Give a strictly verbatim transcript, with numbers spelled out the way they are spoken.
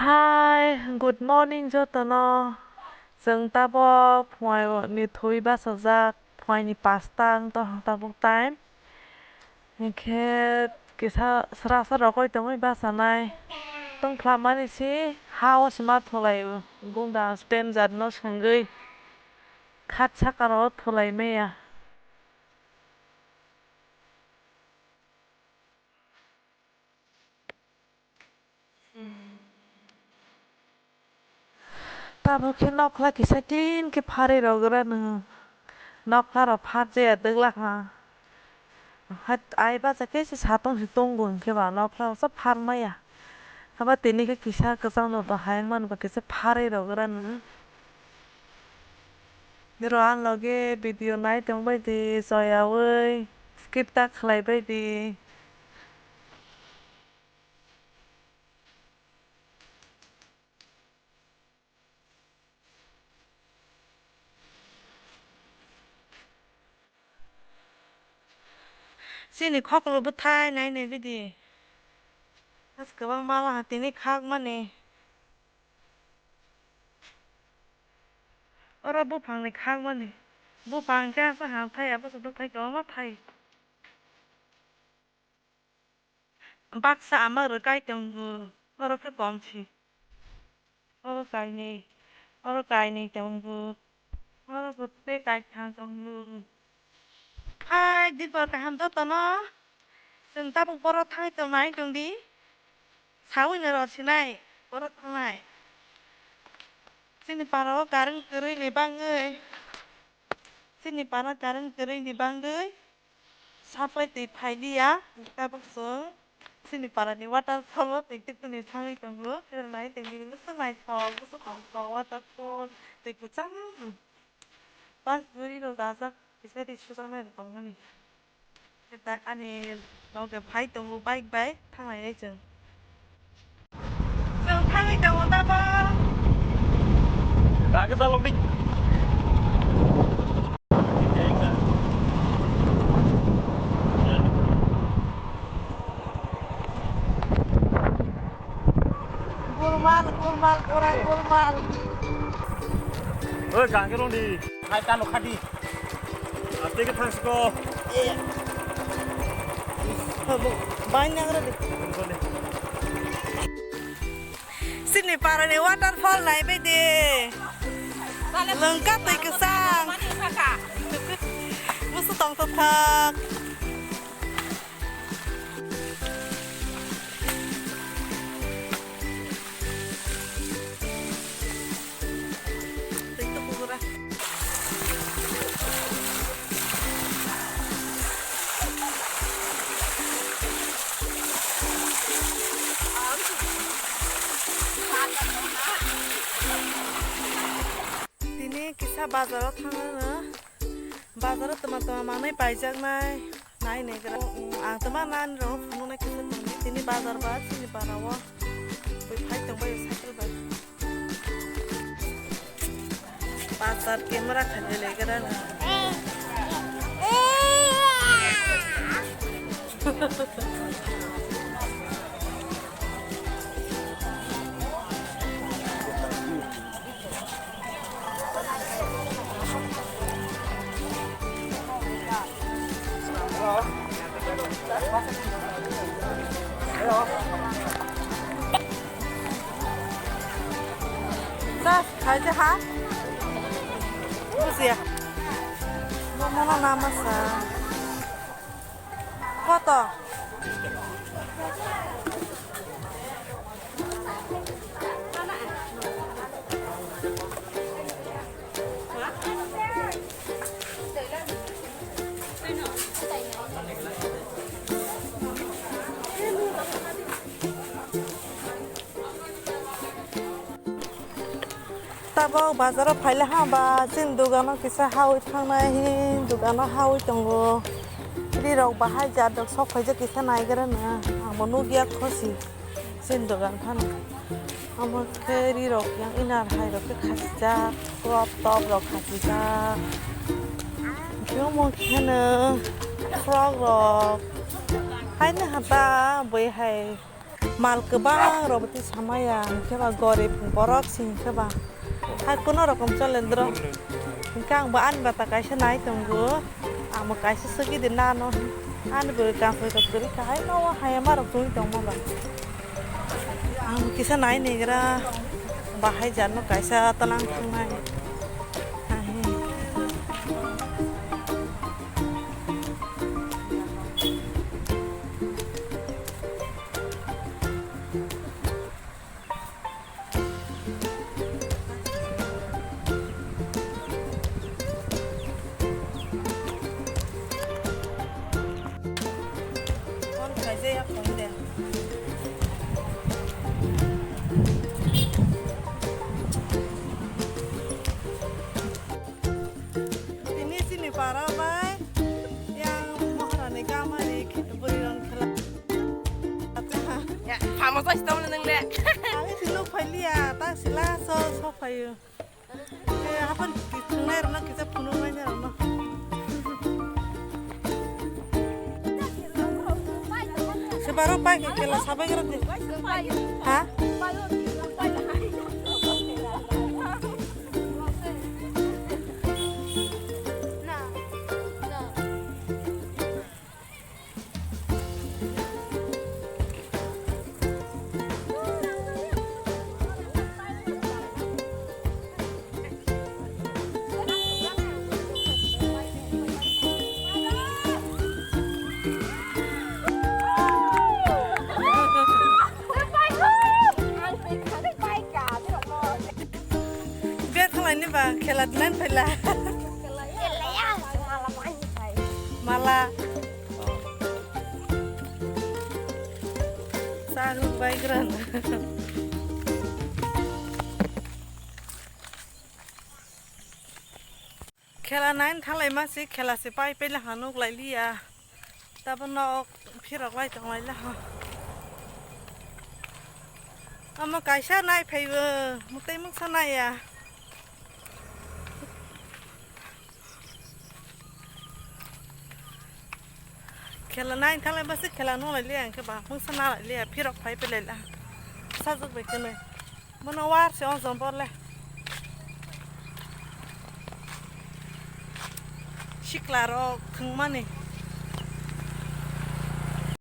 Hi, good morning jotono. Chwng tabok phuaini thwi bachajak, phuaini pasta wng tong tabuk time. Hinkhe kisa sra sra rogwi tongwi bachanai. Tongphlamani si ha o se ma thulai o. Gunda stem jat no swngwi khat saka ro thulai maya. Tabuk khe nokla kisa tin khe pharwi rwgra nw. Nokla rok pharjaya twgla kha. Hai ai bacha khe se satong se tongo hinkhe ba nokla rok sa pharmaya. Haba tini khe kisa kwchang no to hayang mani ba kisa pharwi rwgra nw. Niro ang loge video nai tong bai di, soyaui skip ta khlai bai di. Chini khoklo bwthai nai nai bidi. As kwbang mala tini khak mani. Oro buphang ni khak mani. Buphang khe asa ham thai, abo se bwthai kwbangma thai. Baksa ama rwkai tongo, oro khe komsi. Oro kainwi, oro kainwi tongo, oro bo tei kaitham tongo. Hai, dipor kaham jotono. Chwng tabuk boro thangwi tongnai tongdi. Saui no rw sinai, boro thangnai. Chini para o current kwrwi ni bangwi. Chini para current kwrwi ni bangwi. Supply twi phai liya, tabuk chwng chini para ni waterfall o twi twi twi thangwi tongo, nai twi bini bwswk naithok, bwswk tongthok waterfall, twi kwchang. Bus gari rok dajak, kisa ri sujaknai rok tongmani. Khe ta ani loge phai tongo bike bai, thanglai nai chwng. Chwng thangwi tongo tabok. Kha khe chalok di. Gulmal, gulmal, korai gulmal. Oi, kha khe rong di. Hai, tano khadi. Aste khe thang siko. Bai nagra de. Sini parani waterfall nai bai de. Lengka twi kwchang. Musu tong thok thok. Twi tukugra. Tini kisa bazaro thangna, bazaro tama tama manwi paijaknai. Nai nai gra. Ang tama nani rok phunuknai kisa tongdi. Tini bazar ba chini para o. Bui phai tong bai cycle bai. Bazar camera khailai lai gra na. Sas, khai je ha? Bujiya. Bo mono nama sa. Koto? Tabok bazaro phaile ha ba chini dogano kisa hawi thangnai hin dogano hawi tongo. Rirok bahai jat rok sok phaijak kisa naigra na. Ang bo nukya khosi chini dogan phano. Omo khe rirok yang inner hai rok khe khachijak, crop top rok khachijak. Omo kheno frock rok haino hata bui hai. Mal kwbang rok bwtwi samaya, hwnkhe ba gorib borok se hwnkhe ba. Hai kuno rokom chole dro. Hwnkhe ang bo ani bata kaisa nai tongo. Ang bo kaisa swgwi di nano. Ani bo kansai rok kwrwi kahai no o hayama rok choli tongma ba. Ang kisa nai negra. Bahai jano kaisa talang thangnai. Hai. Tini chini para bai yang Maharani gamari bwrwi rok khela. Ya, phamo chai tong le nang le. Ani si nuk phailiya, ta sila so so phaio. Eh, hapan thungnai rok na kisa phunu mai na rok na. Se baro pai ke kela sabai rok de. Ha? Bia thalaini ba khela dinan phaila. Mala. Sa huk bai gran. Khela nain thalai ma si khela se pai pai la hanuk lai liya. Tabo nok phirok lai tong lai la ha. Amo kaisa nai phaibo, mutai muksa nai ya. Khela nai thalai ba se khela no lai liya, hwnkhe ba muksa na lai liya, phirok phai pai lai la. Sajak bai khe nai. Bono war se ojom bor le. Sikla rok thwngmani.